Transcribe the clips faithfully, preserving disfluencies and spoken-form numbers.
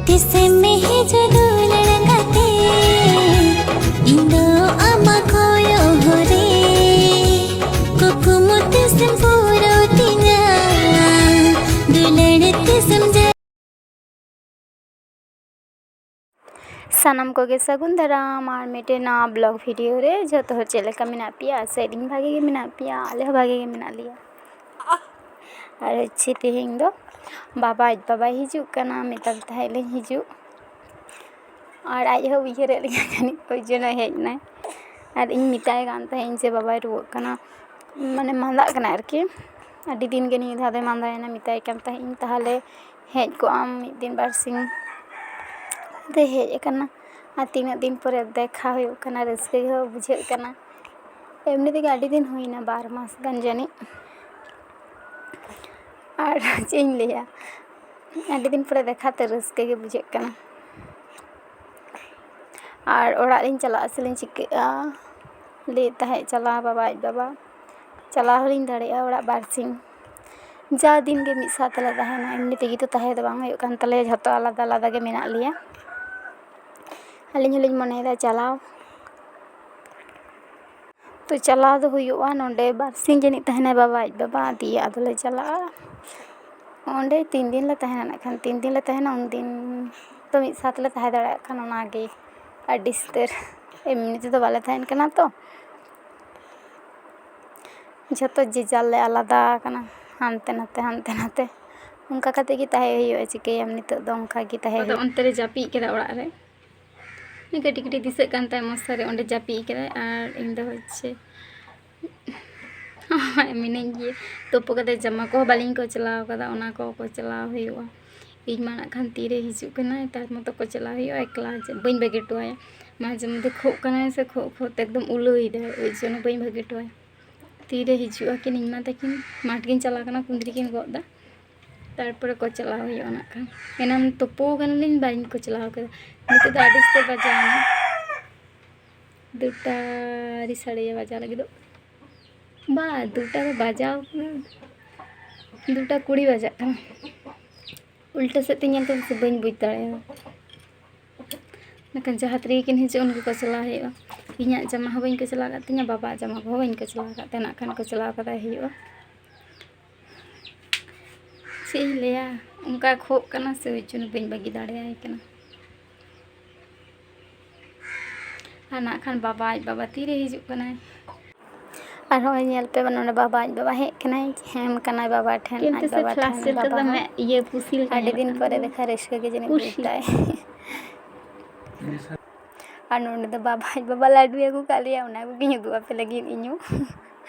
ᱛᱤᱥᱮᱢ ᱦᱤᱡᱩᱜ ᱫᱩᱞᱟᱹᱲ ᱜᱟᱛᱮ, ᱤᱧ ᱫᱚ ᱟᱢᱟᱜ ᱠᱚᱭᱚᱜ ᱦᱚᱨ ᱨᱮ, ᱠᱩᱠᱢᱩ ᱛᱤᱥᱮᱢ ᱯᱩᱨᱟᱹᱣ ᱛᱤᱧᱟ, ᱫᱩᱞᱟᱹᱲ ᱛᱤᱥᱮᱢ ᱡᱟ- ᱥᱟᱱᱟᱢ ᱠᱚᱜᱮ ᱥᱟᱹᱜᱩᱱ ᱫᱟᱨᱟᱢ ᱟᱨ ᱢᱤᱫᱴᱮᱱ ᱱᱟᱣᱟ ᱵᱞᱚᱜ ᱵᱷᱤᱰᱤᱭᱳ ᱨᱮ᱾ ᱡᱷᱚᱛᱚ ᱦᱚᱲ ᱪᱮᱫ ᱞᱮᱠᱟ ᱢᱮᱱᱟᱜ ᱯᱮᱭᱟ? ᱟᱥᱟᱭᱮᱫᱟᱹᱧ ᱵᱷᱟᱜᱮ ᱜᱮ ᱢᱮᱱᱟᱜ ᱯᱮᱭᱟ, ᱟᱞᱮ ᱦᱚᱸ ᱵᱷᱟᱜᱮ ᱜᱮ ᱢᱮᱱᱟᱜ ᱞᱮᱭᱟ᱾ ᱟᱨ ᱦᱚᱪᱪᱷᱮ ᱛᱮᱦᱮᱧ ᱫᱚ ᱵᱟᱵᱟ ᱟᱡ ᱵᱟᱵᱟᱭ ᱦᱤᱡᱩᱜ ᱠᱟᱱᱟ, ᱢᱮᱛᱟᱫᱤ ᱛᱟᱦᱮᱸᱫ ᱞᱤᱧ ᱦᱤᱡᱩᱜ, ᱟᱨ ᱟᱡ ᱦᱚᱸ ᱩᱭᱦᱟᱹᱨᱮᱫ ᱞᱤᱧᱟ ᱡᱟᱹᱱᱤᱡ, ᱳᱭ ᱡᱚᱱᱱᱚ ᱦᱮᱡ ᱮᱱᱟᱭ᱾ ᱟᱨ ᱤᱧ ᱢᱮᱛᱟᱭ ᱠᱟᱱ ᱛᱟᱦᱮᱸᱫ ᱤᱧ ᱡᱮ ᱵᱟᱵᱟᱭ ᱨᱩᱣᱟᱹᱜ ᱠᱟᱱᱟ, ᱢᱟᱱᱮ ᱢᱟᱸᱫᱟᱜ ᱠᱟᱱᱟ ᱟᱨᱠᱤ, ᱟᱹᱰᱤ ᱫᱤᱱ ᱜᱮ ᱱᱤᱭᱟᱹ ᱫᱷᱟᱣ ᱫᱚᱭ ᱢᱟᱸᱫᱟᱭᱮᱱᱟ᱾ ᱢᱮᱛᱟᱭ ᱠᱟᱱ ᱛᱟᱦᱮᱸᱫ ᱤᱧ ᱛᱟᱦᱚᱞᱮ ᱦᱮᱡ ᱠᱚᱜ ᱟᱢ ᱢᱤᱫ ᱫᱤᱱ ᱵᱟᱨ ᱥᱤᱧ, ᱟᱫᱚᱭ ᱦᱮᱡ ᱟᱠᱟᱱᱟ᱾ ᱟᱨ ᱛᱤᱱᱟᱹᱜ ᱫᱤᱱ ᱯᱚᱨᱮ ᱫᱮᱠᱷᱟ ᱦᱩᱭᱩᱜ ᱠᱟᱱᱟ, ᱨᱟᱹᱥᱠᱟᱹ ᱜᱮ ᱵᱩᱡᱷᱟᱹᱜ ᱠᱟᱱᱟ᱾ ᱮᱢᱱᱤ ᱛᱮᱜᱮ ᱟᱹᱰᱤ ᱫᱤᱱ ᱦᱩᱭᱱᱟ, ᱵᱟᱨ ᱢᱟᱥ ᱜᱟᱱ ᱡᱟᱹᱱᱤᱡ᱾ ᱟᱨ ᱪᱮᱫ ᱤᱧ ᱞᱟᱹᱭᱟ, ᱟᱹᱰᱤ ᱫᱤᱱ ᱯᱚᱨᱮ ᱫᱮᱠᱷᱟ ᱛᱮ ᱨᱟᱹᱥᱠᱟᱹ ᱜᱮ ᱵᱩᱡᱷᱟᱹᱜ ᱠᱟᱱᱟ᱾ ᱟᱨ ᱚᱲᱟᱜ ᱨᱤᱧ ᱪᱟᱞᱟᱜᱼᱟ ᱥᱮ ᱞᱤᱧ ᱪᱤᱠᱟᱹᱜᱼᱟ, ᱞᱟᱹᱭᱮᱫ ᱛᱟᱦᱮᱸᱫ ᱪᱟᱞᱟᱣ ᱵᱟᱵᱟ ᱟᱡ ᱵᱟᱵᱟ, ᱪᱟᱞᱟᱣ ᱦᱚᱸᱞᱤᱧ ᱫᱟᱲᱮᱭᱟᱜᱼᱟ ᱚᱲᱟᱜ ᱵᱟᱨ ᱥᱤᱧ᱾ ᱡᱟ ᱫᱤᱱ ᱜᱮ ᱢᱤᱫ ᱥᱟᱶ ᱛᱮᱞᱮ ᱛᱟᱦᱮᱱᱟ, ᱮᱢᱱᱤ ᱛᱮᱜᱮ ᱛᱚ ᱛᱟᱦᱮᱸ ᱫᱚ ᱵᱟᱝ ᱦᱩᱭᱩᱜ ᱠᱟᱱ ᱛᱟᱞᱮᱭᱟ, ᱡᱷᱚᱛᱚ ᱟᱞᱟᱫᱟ ᱟᱞᱟᱫᱟ ᱜᱮ ᱢᱮᱱᱟᱜ ᱞᱮᱭᱟ᱾ ᱟᱹᱞᱤᱧ ᱦᱚᱸᱞᱤᱧ ᱢᱚᱱᱮᱭᱮᱫᱟ ᱪᱟᱞᱟᱣ᱾ ᱛᱚ ᱪᱟᱞᱟᱣ ᱫᱚ ᱦᱩᱭᱩᱜᱼᱟ, ᱱᱚᱰᱮ ᱵᱟᱨ ᱥᱤᱧ ᱡᱟᱹᱱᱤᱡ ᱛᱟᱦᱮᱱᱟᱭ ᱵᱟᱵᱟ ᱟᱡ ᱵᱟᱵᱟ, ᱫᱤᱭᱮ ᱟᱫᱚᱞᱮ ᱪᱟᱞᱟᱜᱼᱟ᱾ ᱚᱸᱰᱮ ᱛᱤᱱ ᱫᱤᱱ ᱞᱮ ᱛᱟᱦᱮᱱᱟ, ᱱᱟᱜ ᱠᱷᱟᱱ ᱛᱤᱱ ᱫᱤᱱ ᱞᱮ ᱛᱟᱦᱮᱱᱟ, ᱩᱱ ᱫᱤᱱ ᱫᱚ ᱢᱤᱫ ᱥᱟᱶ ᱛᱮᱞᱮ ᱛᱟᱦᱮᱸ ᱫᱟᱲᱮᱭᱟᱜ ᱠᱷᱟᱱ ᱚᱱᱟᱜᱮ ᱟᱹᱰᱤ ᱩᱥᱛᱟᱹᱨ᱾ ᱮᱢᱱᱤ ᱛᱮᱫᱚ ᱵᱟᱞᱮ ᱛᱟᱦᱮᱱ ᱠᱟᱱᱟ ᱛᱚ, ᱡᱷᱚᱛᱚ ᱡᱮ ᱡᱟᱨ ᱞᱮ ᱟᱞᱟᱫᱟ ᱟᱠᱟᱱᱟ, ᱦᱟᱱᱛᱮ ᱱᱟᱛᱮ, ᱦᱟᱱᱛᱮ ᱱᱟᱛᱮ, ᱚᱱᱠᱟ ᱠᱟᱛᱮ ᱜᱮ ᱛᱟᱦᱮᱸ ᱦᱩᱭᱩᱜᱼᱟ᱾ ᱪᱤᱠᱟᱹᱭᱟᱢ, ᱱᱤᱛᱚᱜ ᱫᱚ ᱚᱱᱠᱟ ᱜᱮ ᱛᱟᱦᱮᱸ ᱟᱫᱚ ᱦᱩᱭᱩᱜᱼᱟ᱾ ᱚᱱᱛᱮ ᱨᱮ ᱡᱟᱹᱯᱤᱫ ᱠᱮᱫᱟ ᱚᱲᱟᱜ ᱨᱮ, ᱠᱟᱹᱴᱤᱡ ᱠᱟᱹᱴᱤᱡ ᱫᱤᱥᱟᱹᱜ ᱠᱟᱱ ᱛᱟᱭᱟ ᱢᱚᱥᱟᱨᱤ, ᱚᱸᱰᱮ ᱡᱟᱹᱯᱤᱫ ᱠᱮᱫᱟᱭ ᱟᱨ ᱤᱧ ᱫᱚ ᱦᱚᱪᱪᱷᱮ ᱢᱤᱱᱟᱹᱧ ᱜᱮ᱾ ᱛᱩᱯᱩ ᱠᱟᱛᱮ ᱡᱟᱢᱟ ᱠᱚᱦᱚᱸ ᱵᱟᱹᱞᱤᱧ ᱠᱚᱪᱞᱟᱣ ᱠᱟᱫᱟ, ᱚᱱᱟ ᱠᱚ ᱠᱚᱪᱞᱟᱣ ᱦᱩᱭᱩᱜᱼᱟ᱾ ᱤᱧ ᱢᱟ ᱱᱟᱜ ᱠᱷᱟᱱ ᱛᱤᱨᱮ ᱦᱤᱡᱩᱜ ᱠᱟᱱᱟᱭ, ᱛᱟᱨ ᱢᱚᱛᱚ ᱠᱚᱪᱞᱟᱣ ᱦᱩᱭᱩᱜᱼᱟ᱾ ᱮᱠᱞᱟ ᱡᱮ ᱵᱟᱹᱧ ᱵᱟᱹᱜᱤ ᱦᱚᱴᱚ ᱟᱭᱟ, ᱢᱟᱡᱷᱮ ᱢᱚᱫᱽᱫᱷᱮ ᱠᱷᱳᱜ ᱠᱟᱱᱟᱭ ᱥᱮ ᱠᱷᱳᱜ ᱠᱷᱳᱜ ᱛᱮ ᱮᱠᱫᱚᱢ ᱩᱞᱟᱹᱭᱮᱫᱟᱭ, ᱳᱭ ᱡᱚᱱᱱᱚ ᱵᱟᱹᱧ ᱵᱟᱹᱜᱤ ᱦᱚᱴᱚ ᱟᱭᱟ᱾ ᱛᱤᱨᱮ ᱦᱤᱡᱩᱜ ᱟᱹᱠᱤᱱ ᱤᱧ ᱢᱟ ᱛᱟᱹᱠᱤᱱ, ᱢᱟᱴᱷ ᱠᱤᱱ ᱪᱟᱞᱟᱣ ᱠᱟᱱᱟ, ᱠᱩᱸᱫᱽᱨᱤ ᱠᱤᱱ ᱜᱚᱜ ᱮᱫᱟ, ᱛᱟᱨᱯᱚᱨᱮ ᱠᱚᱪᱞᱟᱣ ᱦᱩᱭᱩᱜᱼᱟ ᱱᱟᱜ ᱠᱷᱟᱱ᱾ ᱮᱱᱟᱱ ᱛᱩᱯᱩ ᱠᱟᱱᱟᱞᱤᱧ, ᱵᱟᱹᱞᱤᱧ ᱠᱚᱪᱞᱟᱣ ᱠᱟᱫᱟ᱾ ᱱᱤᱛᱚᱜ ᱫᱚ ᱟᱹᱰᱤ ᱩᱥᱛᱟᱹᱨ ᱵᱟᱡᱟᱣ ᱮᱱᱟ, ᱫᱩᱴᱟ ᱟᱹᱣᱨᱤ ᱥᱟᱰᱮᱭᱟ ᱵᱟᱡᱟᱣ ᱞᱟᱹᱜᱤᱫᱚᱜ᱾ ᱵᱟ, ᱫᱩᱴᱟ ᱫᱚ ᱵᱟᱡᱟᱣ ᱠᱟᱱᱟ, ᱫᱩᱴᱟ ᱠᱩᱲᱤ ᱵᱟᱡᱟᱜ ᱠᱟᱱᱟ᱾ ᱩᱞᱴᱟᱹ ᱥᱮᱫ ᱛᱮ ᱧᱮᱞ ᱛᱮ ᱥᱮ ᱵᱟᱹᱧ ᱵᱩᱡᱽ ᱫᱟᱲᱮᱭᱟᱜᱼᱟ᱾ ᱢᱮᱱᱠᱷᱟᱱ ᱡᱟᱦᱟᱸ ᱛᱤᱨᱮ ᱠᱤᱱ ᱦᱤᱡᱩᱜ, ᱩᱱ ᱜᱮᱠᱚ ᱪᱟᱞᱟᱣ ᱦᱩᱭᱩᱜᱼᱟ᱾ ᱤᱧᱟᱹᱜ ᱡᱟᱢᱟ ᱦᱚᱸ ᱵᱟᱹᱧ ᱠᱚᱪᱞᱟᱣ ᱟᱠᱟᱫ ᱛᱤᱧᱟᱹ, ᱵᱟᱵᱟᱣᱟᱜ ᱡᱟᱢᱟ ᱠᱚᱦᱚᱸ ᱵᱟᱹᱧ ᱠᱚᱪᱞᱟᱣ ᱟᱠᱟᱫ ᱛᱟᱭᱟ, ᱱᱟᱜ ᱠᱷᱟᱱ ᱠᱚᱪᱞᱟᱣ ᱠᱟᱫᱟᱭ ᱦᱩᱭᱩᱜᱼᱟ᱾ ᱪᱮᱫ ᱤᱧ ᱞᱟᱹᱭᱟ, ᱚᱱᱠᱟ ᱠᱷᱳᱜ ᱠᱟᱱᱟ ᱥᱮ, ᱳᱭ ᱡᱚᱱᱱᱚ ᱵᱟᱹᱧ ᱵᱟᱹᱜᱤ ᱫᱟᱲᱮᱭᱟᱭ ᱠᱟᱱᱟ᱾ ᱟᱨ ᱱᱟᱜ ᱠᱷᱟᱱ ᱵᱟᱵᱟ, ᱟᱡ ᱵᱟᱵᱟ ᱛᱤᱨᱮ ᱦᱤᱡᱩᱜ ᱠᱟᱱᱟᱭ? ᱟᱨ ᱦᱚᱸᱜᱼᱚᱭ ᱧᱮᱞ ᱯᱮ, ᱱᱚᱰᱮ ᱵᱟᱵᱟ, ᱟᱡ ᱵᱟᱵᱟ ᱦᱮᱡ ᱠᱟᱱᱟᱭ, ᱮᱢ ᱠᱟᱱᱟᱭ ᱵᱟᱵᱟ ᱴᱷᱮᱱ, ᱠᱤᱱᱛᱩ ᱟᱡ ᱥᱮ ᱵᱟᱵᱟ ᱯᱷᱞᱟᱥ ᱴᱷᱮᱱ, ᱪᱮᱫ ᱵᱟᱵᱟ ᱫᱚᱢᱮ ᱦᱚᱸ ᱤᱭᱟᱹ ᱯᱩᱥᱤ ᱞᱮᱠᱟ ᱟᱹᱰᱤ ᱧᱮᱞᱚᱜ ᱫᱤᱱ ᱠᱟᱱᱟ᱾ ᱯᱚᱨᱮ ᱫᱮᱠᱷᱟ ᱨᱟᱹᱥᱠᱟᱹ ᱜᱮ ᱡᱟᱹᱱᱤᱡ ᱯᱩᱥᱤ᱾ ᱵᱩᱡᱽ ᱛᱟᱭ᱾ ᱟᱨ ᱱᱚᱰᱮ ᱫᱚ ᱵᱟᱵᱟ, ᱟᱡ ᱵᱟᱵᱟ ᱞᱟᱹᱰᱩᱭ ᱟᱹᱜᱩ ᱠᱟᱜ ᱞᱮᱭᱟ, ᱚᱱᱟ ᱠᱚᱜᱮᱧ ᱩᱫᱩᱜ ᱟᱯᱮ ᱞᱟᱹᱜᱤᱫ ᱤᱧ ᱦᱚᱸ᱾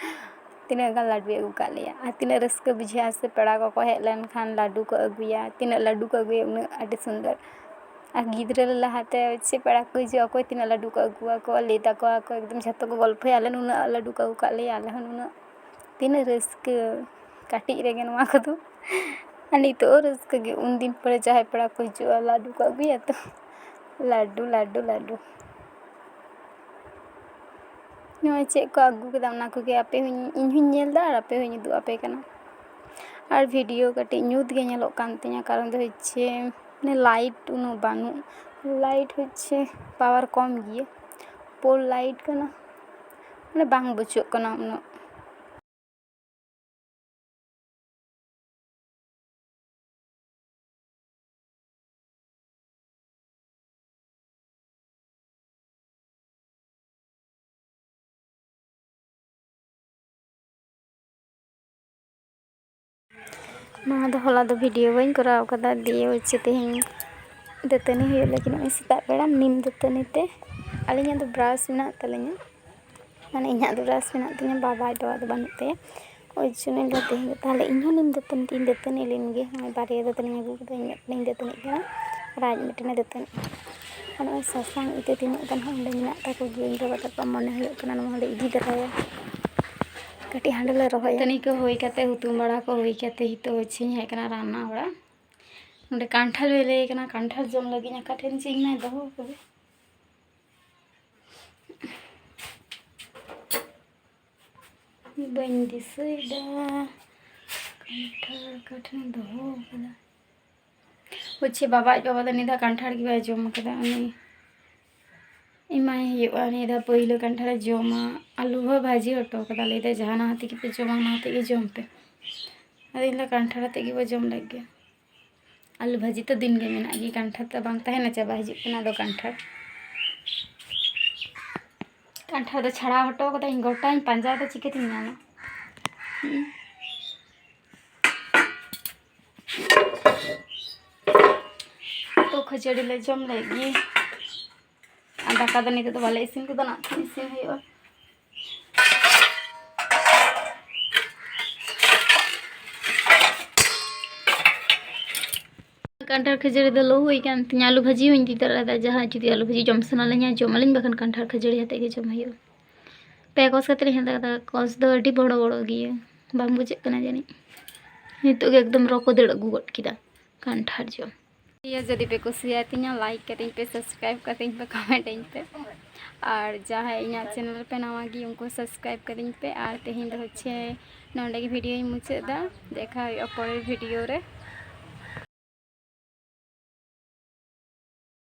ᱛᱤᱱᱟᱹᱜ ᱜᱟᱱ ᱞᱟᱹᱰᱩᱭ ᱟᱹᱜᱩ ᱠᱟᱜ ᱞᱮᱭᱟ᱾ ᱟᱨ ᱛᱤᱱᱟᱹᱜ ᱨᱟᱹᱥᱠᱟᱹ ᱵᱩᱡᱷᱟᱹᱜᱼᱟ ᱥᱮ, ᱯᱮᱲᱟ ᱠᱚᱠᱚ ᱦᱮᱡ ᱞᱮᱱᱠᱷᱟᱱ ᱞᱟᱹᱰᱩ ᱠᱚ ᱟᱹᱜᱩᱭᱟ, ᱛᱤᱱᱟᱹᱜ ᱞᱟᱹᱰᱩ ᱠᱚ ᱟᱹᱜᱩᱭᱟ, ᱩᱱᱟᱹᱜ ᱟᱹᱰᱤ ᱥᱩᱱᱫᱚᱨ᱾ ᱟᱨ ᱜᱤᱫᱽᱨᱟᱹ ᱞᱟᱦᱟᱛᱮ ᱪᱮᱫ ᱯᱮᱲᱟ ᱠᱚ ᱦᱤᱡᱩᱜᱼᱟ, ᱚᱠᱚᱭ ᱛᱤᱱᱟᱹᱜ ᱞᱟᱹᱰᱩ ᱠᱚ ᱟᱹᱜᱩᱣᱟᱠᱚᱣᱟ, ᱞᱟᱹᱭ ᱛᱟᱠᱚᱣᱟ ᱠᱚ, ᱮᱠᱫᱚᱢ ᱡᱷᱚᱛᱚ ᱠᱚ ᱜᱚᱞᱯᱷᱚᱭᱟ, "ᱟᱞᱮ ᱱᱩᱱᱟᱹᱜ ᱞᱟᱹᱰᱩ ᱠᱚ ᱟᱹᱜᱩ ᱠᱟᱜ ᱞᱮᱭᱟ, ᱟᱞᱮ ᱦᱚᱸ ᱱᱩᱱᱟᱹᱜ", ᱛᱤᱱᱟᱹᱜ ᱨᱟᱹᱥᱠᱟᱹ ᱠᱟᱹᱴᱤᱡ ᱨᱮᱜᱮ ᱱᱚᱣᱟ ᱠᱚᱫᱚ᱾ ᱟᱨ ᱱᱤᱛᱚᱜ ᱦᱚᱸ ᱨᱟᱹᱥᱠᱟᱹ ᱜᱮ, ᱩᱱᱫᱤᱱ ᱯᱚᱨᱮ ᱡᱟᱦᱟᱸᱭ ᱯᱮᱲᱟ ᱠᱚ ᱦᱤᱡᱩᱜᱼᱟ, ᱞᱟᱹᱰᱩ ᱠᱚ ᱟᱹᱜᱩᱭᱟ ᱛᱚ, ᱞᱟᱹᱰᱩ, ᱞᱟᱹᱰᱩ, ᱞᱟᱹᱰᱩ᱾ ᱱᱚᱜᱼᱚᱭ ᱪᱮᱫ ᱠᱚ ᱟᱹᱜᱩ ᱠᱮᱫᱟ, ᱚᱱᱟ ᱠᱚᱜᱮ ᱟᱯᱮ ᱦᱚᱸᱧ, ᱤᱧ ᱦᱚᱸᱧ ᱧᱮᱞ ᱮᱫᱟ ᱟᱨ ᱟᱯᱮ ᱦᱚᱸᱧ ᱩᱫᱩᱜ ᱟᱯᱮ ᱠᱟᱱᱟ᱾ ᱟᱨ ᱵᱷᱤᱰᱤᱭᱳ ᱠᱟᱹᱴᱤᱡ ᱧᱩᱛ ᱜᱮ ᱧᱮᱞᱚᱜ ᱠᱟᱱ ᱛᱤᱧᱟᱹ, ᱠᱟᱨᱚᱱ ᱫᱚ ᱦᱚᱪᱪᱷᱮ, ᱢᱟᱱᱮ, ᱞᱟᱭᱤᱴ ᱩᱱᱟᱹᱜ ᱵᱟᱹᱱᱩᱜ, ᱞᱟᱭᱤᱴ ᱦᱚᱪᱪᱷᱮ ᱯᱟᱣᱟᱨ ᱠᱚᱢ ᱜᱮᱭᱟ, ᱯᱳᱞ ᱞᱟᱭᱤᱴ ᱠᱟᱱᱟ, ᱢᱟᱱᱮ, ᱵᱟᱝ ᱵᱩᱡᱷᱟᱹᱜ ᱠᱟᱱᱟ ᱩᱱᱟᱹᱜ᱾ ᱱᱚᱣᱟ ᱫᱚ ᱦᱚᱞᱟ ᱫᱚ ᱵᱷᱤᱰᱤᱭᱳ ᱵᱟᱹᱧ ᱠᱚᱨᱟᱣ ᱠᱟᱫᱟ, ᱫᱤᱭᱮ ᱦᱚᱪᱪᱷᱮ ᱛᱮᱦᱮᱧ ᱫᱟᱹᱛᱟᱹᱱᱤ ᱦᱩᱭᱩᱜ ᱞᱟᱹᱜᱤᱫ ᱱᱚᱜᱼᱚᱭ ᱥᱮᱛᱟᱜ ᱵᱮᱲᱟ ᱱᱤᱢ ᱫᱟᱹᱛᱟᱹᱱᱤ ᱛᱮ᱾ ᱟᱹᱞᱤᱧᱟᱜ ᱫᱚ ᱵᱨᱟᱥ ᱢᱮᱱᱟᱜ ᱛᱟᱹᱞᱤᱧᱟ, ᱢᱟᱱᱮ ᱤᱧᱟᱹᱜ ᱫᱚ ᱵᱨᱟᱥ ᱢᱮᱱᱟᱜ ᱛᱤᱧᱟᱹ, ᱵᱟᱵᱟ ᱟᱡ ᱵᱟᱵᱟ ᱫᱚ ᱵᱟᱹᱱᱩᱜ ᱛᱟᱭᱟ᱾ ᱳᱭ ᱡᱚᱱᱱᱚ ᱞᱟᱹᱭ ᱛᱮᱦᱮᱧ ᱫᱚ ᱛᱟᱦᱞᱮ ᱤᱧ ᱦᱚᱸ ᱱᱤᱢ ᱫᱟᱹᱛᱟᱹᱱᱤ ᱛᱮᱧ ᱫᱟᱹᱛᱟᱹᱱᱤ ᱞᱮᱱ ᱜᱮ᱾ ᱱᱚᱜᱼᱚᱭ ᱵᱟᱨᱭᱟ ᱫᱟᱹᱛᱟᱹᱱᱤᱧ ᱟᱹᱜᱩ ᱠᱟᱫᱟ, ᱤᱧ ᱢᱤᱫᱴᱮᱱᱤᱧ ᱫᱟᱹᱛᱟᱹᱱᱤᱜ ᱠᱟᱱᱟ ᱟᱨ ᱟᱡ ᱢᱤᱫᱴᱮᱱᱮ ᱫᱟᱹᱛᱟᱹᱱᱤᱜ ᱠᱟᱱᱟ᱾ ᱟᱨ ᱱᱚᱜᱼᱚᱭ ᱥᱟᱥᱟᱝ ᱤᱛᱟᱹ ᱛᱤᱱᱟᱹᱜ ᱜᱟᱱ ᱦᱚᱸ ᱚᱸᱰᱮ ᱢᱮᱱᱟᱜ ᱛᱟᱠᱚ ᱜᱮᱭᱟ, ᱤᱧ ᱵᱟᱵᱟ ᱛᱟᱠᱚ ᱢᱚᱱᱮ ᱦᱩᱭᱩᱜ ᱠᱟᱱᱟ ᱱᱚᱣᱟ ᱦᱚᱸᱞᱮ ᱤᱫᱤ ᱛᱚᱨᱟᱭᱟ, ᱠᱟᱹᱴᱤᱡ ᱦᱟᱸᱰᱮ ᱞᱮ ᱨᱚᱦᱚᱭᱟ᱾ ᱫᱟᱹᱛᱟᱹᱱᱤ ᱠᱚ ᱦᱩᱭ ᱠᱟᱛᱮ, ᱦᱩᱛᱩᱢ ᱵᱟᱲᱟ ᱠᱚ ᱦᱩᱭ ᱠᱟᱛᱮ ᱦᱤᱛᱚᱜ ᱦᱚᱪᱪᱷᱮᱧ ᱦᱮᱡ ᱠᱟᱱᱟ ᱨᱟᱱᱱᱟ ᱚᱲᱟᱜ᱾ ᱱᱚᱰᱮ ᱠᱟᱱᱴᱷᱟᱲ ᱵᱮᱞᱮ ᱠᱟᱱᱟ, ᱠᱟᱱᱴᱷᱟᱲ ᱡᱚᱢ ᱞᱟᱹᱜᱤᱫ ᱚᱠᱟ ᱴᱷᱮᱱ ᱪᱮᱫ ᱤᱧ ᱢᱟᱭ ᱫᱚᱦᱚ ᱠᱟᱫᱟ᱾ ᱵᱟᱹᱧ ᱫᱤᱥᱟᱹᱭᱮᱫᱟ ᱠᱟᱱᱴᱷᱟᱲ ᱚᱠᱟ ᱴᱷᱮᱱ ᱫᱚᱦᱚ ᱠᱟᱫᱟ᱾ ᱦᱚᱪᱪᱷᱮ ᱵᱟᱵᱟ, ᱟᱡ ᱵᱟᱵᱟ ᱫᱚ ᱱᱤᱭᱟᱹ ᱫᱷᱟᱣ ᱠᱟᱱᱴᱷᱟᱲ ᱜᱮ ᱵᱟᱭ ᱡᱚᱢ ᱠᱟᱫᱟ, ᱩᱱᱤ ᱮᱢᱟᱭ ᱦᱩᱭᱩᱜᱼᱟ᱾ ᱱᱤᱭᱟᱹ ᱫᱷᱟᱣ ᱯᱳᱭᱞᱳ ᱠᱟᱱᱴᱷᱟᱲᱮ ᱡᱚᱢᱟ, ᱟᱹᱞᱩ ᱦᱚᱸ ᱵᱷᱟᱹᱡᱤ ᱦᱚᱴᱚ ᱠᱟᱫᱟ, ᱞᱟᱹᱭᱫᱟᱭ ᱡᱟᱦᱟᱱᱟᱜ ᱟᱛᱮ ᱜᱮᱯᱮ ᱡᱚᱢᱟ, ᱚᱱᱟ ᱟᱛᱮ ᱜᱮ ᱡᱚᱢ ᱯᱮ᱾ ᱟᱫᱚ ᱤᱧ ᱫᱚ ᱠᱟᱱᱴᱷᱟᱲ ᱟᱛᱮ ᱜᱮᱵᱚ ᱡᱚᱢ ᱞᱮᱫ ᱜᱮ᱾ ᱟᱹᱞᱩ ᱵᱷᱟᱹᱡᱤ ᱛᱚ ᱫᱤᱱ ᱜᱮ ᱢᱮᱱᱟᱜ ᱜᱮ, ᱠᱟᱱᱴᱷᱟᱲ ᱛᱚ ᱵᱟᱝ ᱛᱟᱦᱮᱱᱟ, ᱪᱟᱵᱟ ᱦᱤᱡᱩᱜ ᱠᱟᱱᱟ ᱟᱫᱚ ᱠᱟᱱᱴᱷᱟᱲ᱾ ᱠᱟᱱᱴᱷᱟᱲ ᱫᱚ ᱪᱷᱟᱲᱟᱣ ᱦᱚᱴᱚ ᱠᱟᱫᱟᱧ, ᱜᱚᱴᱟᱧ ᱯᱟᱸᱡᱟᱭᱮᱫᱟ, ᱪᱤᱠᱟᱹᱛᱤᱧ ᱧᱟᱢᱟ? ᱦᱩᱸ᱾ ᱛᱚ ᱠᱷᱟᱹᱡᱟᱹᱲᱤ ᱞᱮ ᱡᱚᱢ ᱞᱮᱫ ᱜᱮ᱾ ᱟᱨ ᱫᱟᱠᱟ ᱫᱚ ᱱᱤᱛᱚᱜ ᱫᱚ ᱵᱟᱞᱮ ᱤᱥᱤᱱ ᱠᱟᱫᱟ, ᱱᱟᱜ ᱠᱷᱟᱱ ᱤᱥᱤᱱ ᱦᱩᱭᱩᱜᱼᱟ᱾ ᱠᱟᱱᱴᱷᱟᱲ ᱠᱷᱟᱹᱡᱟᱹᱲᱤ ᱫᱚ ᱞᱚ ᱦᱩᱭ ᱠᱟᱱ ᱛᱤᱧᱟ, ᱟᱹᱞᱩ ᱵᱷᱟᱹᱡᱤ ᱦᱚᱸᱧ ᱤᱫᱤ ᱛᱟᱨᱟ ᱞᱮᱫᱟ, ᱡᱟᱦᱟᱸᱭ ᱡᱩᱫᱤ ᱟᱹᱞᱩ ᱵᱷᱟᱹᱡᱤ ᱡᱚᱢ ᱥᱟᱱᱟ ᱞᱤᱧᱟ ᱡᱚᱢ ᱟᱹᱞᱤᱧ, ᱵᱟᱠᱷᱟᱱ ᱠᱟᱱᱴᱷᱟᱲ ᱠᱷᱟᱹᱡᱟᱹᱲᱤ ᱟᱛᱮᱫ ᱜᱮ ᱡᱚᱢ ᱦᱩᱭᱩᱜᱼᱟ᱾ ᱯᱮ ᱠᱚᱥ ᱠᱟᱛᱮ ᱞᱤᱧ ᱦᱟᱛᱟᱣ ᱠᱟᱫᱟ, ᱠᱚᱥ ᱫᱚ ᱟᱹᱰᱤ ᱵᱚᱲᱚ ᱵᱚᱲᱚ ᱜᱮᱭᱟ, ᱵᱟᱝ ᱵᱩᱡᱷᱟᱹᱜ ᱠᱟᱱᱟ ᱡᱟᱹᱱᱤᱡ᱾ ᱱᱤᱛᱚᱜ ᱜᱮ ᱮᱠᱫᱚᱢ ᱨᱚ ᱠᱚ ᱫᱟᱹᱲ ᱟᱹᱜᱩ ᱜᱚᱫ ᱠᱮᱫᱟ ᱠᱟᱱᱴᱷᱟᱲ ᱡᱚᱢ᱾ ᱤᱭᱟᱹ ᱡᱩᱫᱤ ᱯᱮ ᱠᱩᱥᱤᱭᱟᱛᱤᱧᱟ, ᱞᱟᱭᱤᱠ ᱠᱟᱹᱛᱤᱧ ᱯᱮ, ᱥᱟᱵᱥᱠᱨᱟᱭᱤᱵ ᱠᱟᱹᱛᱤᱧ ᱯᱮ, ᱠᱚᱢᱮᱱᱴ ᱟᱹᱧ ᱯᱮ᱾ ᱟᱨ ᱡᱟᱦᱟᱸᱭ ᱤᱧᱟᱹᱜ ᱪᱮᱱᱮᱞ ᱯᱮ ᱱᱟᱣᱟ ᱜᱮ, ᱩᱱᱠᱩ ᱥᱟᱵᱥᱠᱨᱟᱭᱤᱵ ᱠᱟᱹᱛᱤᱧ ᱯᱮ᱾ ᱟᱨ ᱛᱮᱦᱮᱧ ᱫᱚ ᱦᱚᱪᱪᱷᱮ ᱱᱚᱸᱰᱮ ᱜᱮ ᱵᱷᱤᱰᱤᱭᱳᱧ ᱢᱩᱪᱟᱹᱫ ᱮᱫᱟ᱾ ᱫᱮᱠᱷᱟ ᱦᱩᱭᱩᱜᱼᱟ ᱯᱚᱨᱮᱨ ᱵᱷᱤᱰᱤᱭᱳ ᱨᱮ᱾